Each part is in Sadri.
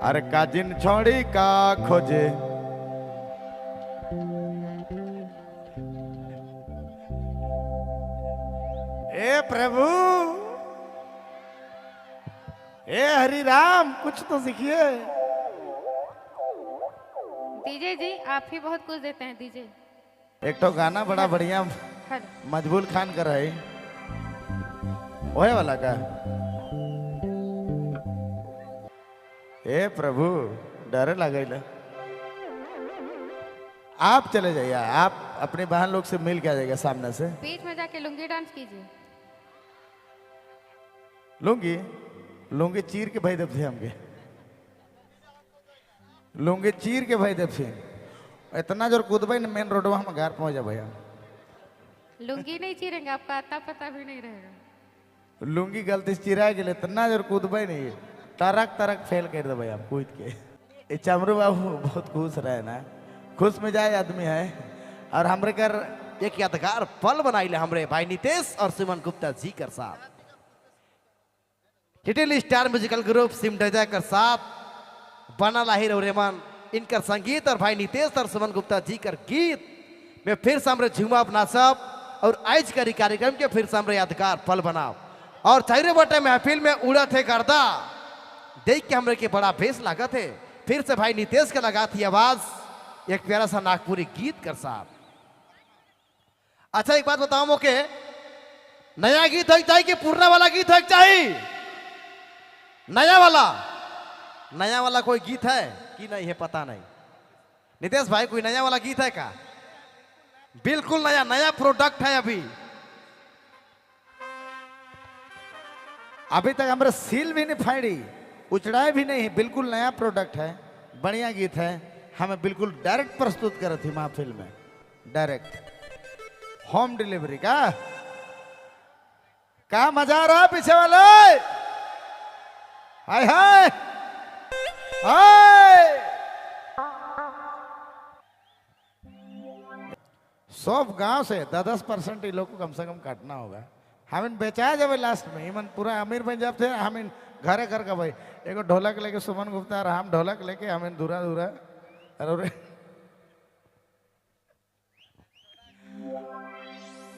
अरे काजिन छोड़ी का खोजे। ए प्रभु, ए हरि राम, कुछ तो सीखिए। डीजे जी आप ही बहुत कुछ देते हैं डीजे। एक तो गाना बड़ा बढ़िया मजबूल खान कर रहे, ओए वाला का। ए प्रभु डर लगे। आप चले जाइए, आप अपने बहन लोग से मिल के आ जाएगा सामने से। बीच में जाके लुंगी डांस कीजिए। लुंगी लुंगी चीर के भाई देव थे हमके, लुंगी चीर के भाई देव थे। इतना जोर कूदबे न मेन रोडवा हम घर पहुंच जा भैया। लुंगी नहीं चीरेंगे, आपका आता पता भी नहीं रहेगा। लुंगी गलती से चिरा गेले, इतना जोर कूदबे नहीं, तरक तरक फेल कर दे भैया कूद के। ये चमरू बाबू बहुत खुश रहे ना, खुश मिजाज आदमी है। और हमरे कर एक यादगार पल बनाइले हमरे भाई नितेश और सुमन गुप्ता जी कर साथ। लिटिल स्टार म्यूजिकल ग्रुप सिमडेजा कर साथ बना लाहिर और रेमान इनकर संगीत और भाई नितेश और सुमन गुप्ता जी कर गीत में फिर से हमरे झुमा अपना सब और आज करी कार्यक्रम के फिर से हमरे यादगार पल बनाओ। और चारे बटे महफिल में उड़ा थे गर्दा देख के हमरे के बड़ा बेस लागत है। फिर से भाई नितेश के लगा थी आवाज एक प्यारा सा नागपुरी गीत कर साहब। अच्छा एक बात बताओ मोके, नया गीत हो चाहिए कि पुराना वाला गीत हो चाहिए? नया वाला, नया वाला कोई गीत है कि नहीं है पता नहीं। नितेश भाई कोई नया वाला गीत है का? बिल्कुल नया नया प्रोडक्ट है अभी। अभी तक हमारे सील भी नहीं फाड़ी, उचड़ाए भी नहीं, बिल्कुल नया प्रोडक्ट है, बढ़िया गीत है। हमें बिल्कुल डायरेक्ट प्रस्तुत करे थी महफिल में, डायरेक्ट होम डिलीवरी का। क्या मजा आ रहा पीछे वाले, हाय हाय हाय। सब गांव से 10-10% लोग को कम से कम काटना होगा। हम बेचाया जब लास्ट में इमन पूरा अमीर बन जाते थे। हम घरे घर का भाई एगो ढोलक लेके सुमन गुप्ता और हम ढोलक लेके हम दूरा दूरा। अरे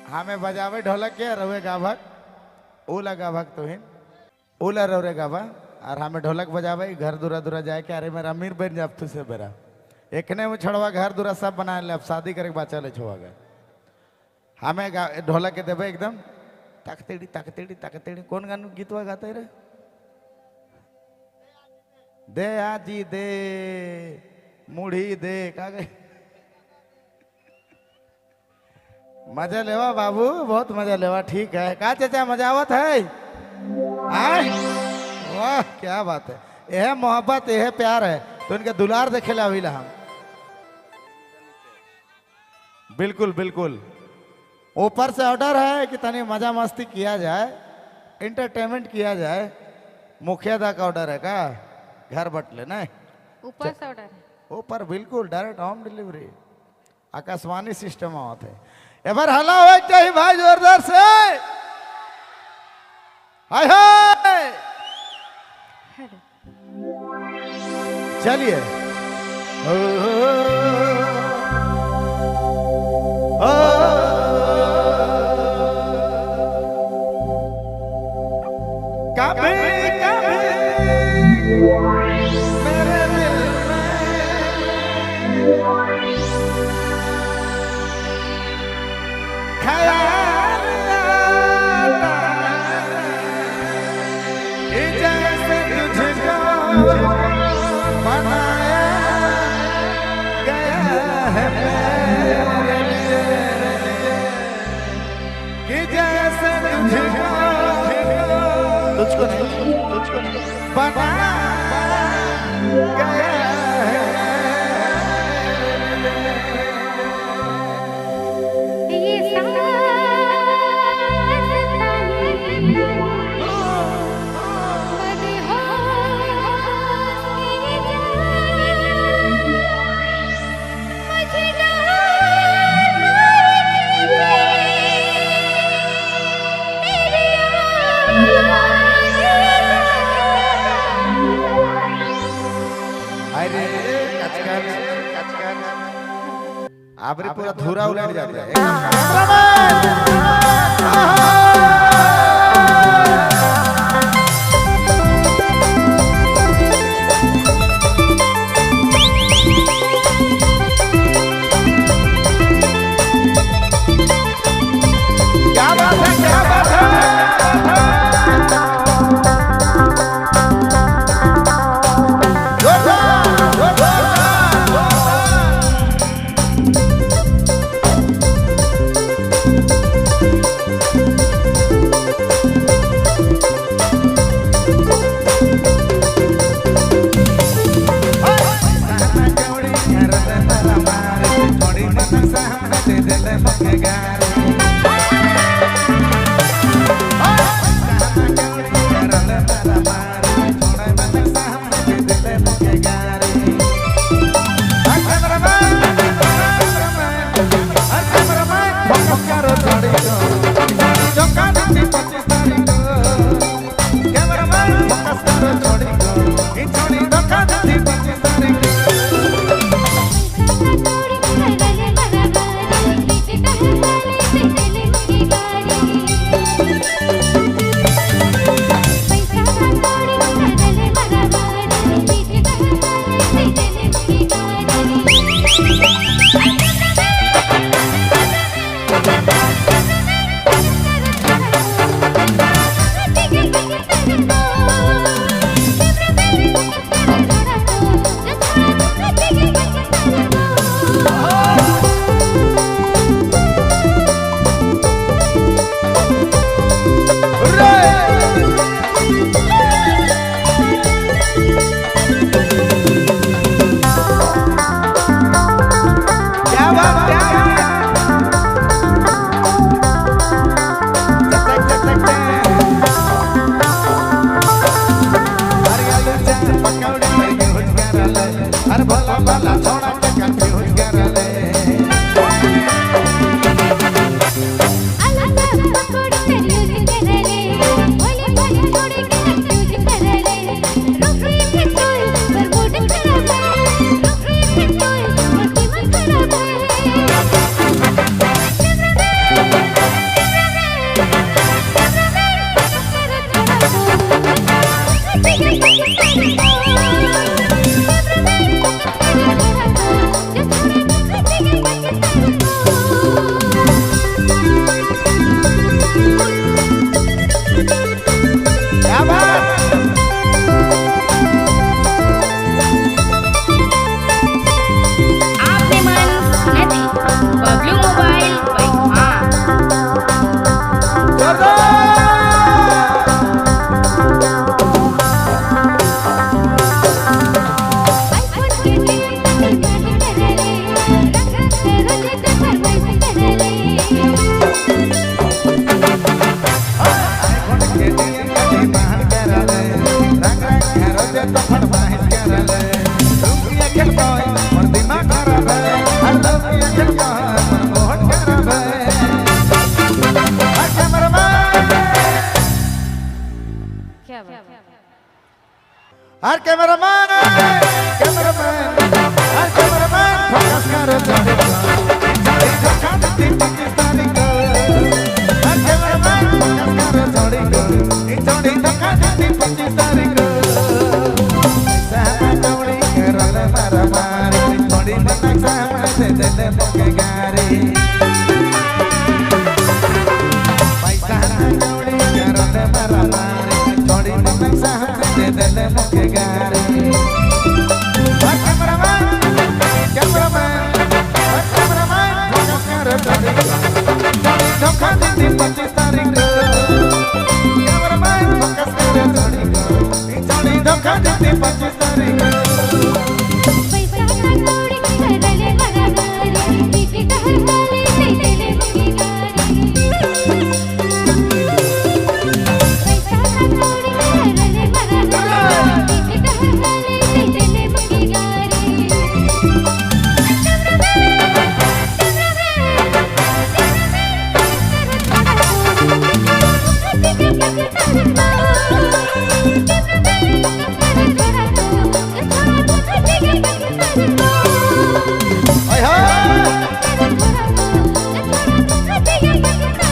हमें बजावे ढोलक के रवे गाभक ओला गाभक तो हिन ओला रवे गाभा और हमें ढोलक बजावे घर दूरा दूरा जाए के। अरे मेरा अमीर बन जाब तुझसे बेरा एकने में छोड़वा घर दूरा सब बना ले, अब शादी करे के बाद चले छोड़ा गए। हमें ढोलक के देवे एकदम तकतेड़ी तकतेड़ी तकतेड़ी। कौन गाना गीतवा गाते रे? दे आजी दे मुढ़ी दे का गए। मजा लेवा बाबू, बहुत मजा लेवा। ठीक है का चाचा मजा आवत है? वाह क्या बात है, यह मोहब्बत यह प्यार है। तो इनके दुलार देखे अभी हम बिल्कुल बिल्कुल ऊपर से ऑर्डर है कि तनी मजा मस्ती किया जाए, इंटरटेनमेंट किया जाए। मुखिया दा का ऑर्डर है का घर बट लेना है, ऊपर से ऑर्डर है ऊपर बिल्कुल direct home delivery Akashvani system आवत है। एबार हला हो चाहिए भाई जोरदार से, हाय हाय। चलिए कभी कभी मेरे दिल में ख्याल आता है जैसे तुझको बनाया गया है मेरे लिए, कि जैसे तुझको तुझको नहीं तुझको नहीं बनाया गया है। ये सास हाय रे कचकच कचकच आबरे पूरा धूरा उलट जाता है एकदम। क्या बात है, क्या बात है। जोरदार, जोरदार, जोरदार। क्या बात, क्या बात। चटक, चटक, चटक। अरे आलू चाट पकौड़ी में यूज करले, अरे भोला भाला छोड़ा के कंफ्यूज करले। क्या बात। आपने मन सुनत है बबलू मोबाइल पैखा। जोरदार। आईफोन के दिए कटी बाहर करले, रंग रंग करो जे तो फरमाइश करले। रुपया खेल पाए और दिमाग खराब है, हर रुपया खेल पाए और बहुत खराब है। हर कैमरामैन, क्या बात है। हर कैमरामैन, कैमरामैन, हर कैमरामैन फोकस करो चढ़े चढ़े धोखा देती 25 तारीख को। हर कैमरामैन फोकस करो चढ़े चढ़े धोखा देती 25 तारीख को। सामा चौड़ी करल मारा मारी, थोड़ी मत सामा से दिल मुके गारी। पैसा चौड़ी करल मारा मारी, थोड़ी मत सामा से दिल मुके गारी। हर कैमरामैन, कैमरामैन, हर कैमरामैन फोकस करो चढ़ी चढ़ी धोखा देती 25 तारीख को। कैमरामैन फोकस करो चढ़ी चढ़ी धोखा देती 25 तारीख को। Thank you.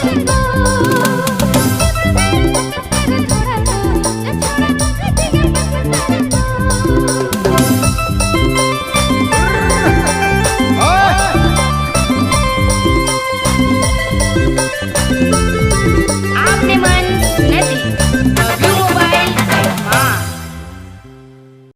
के।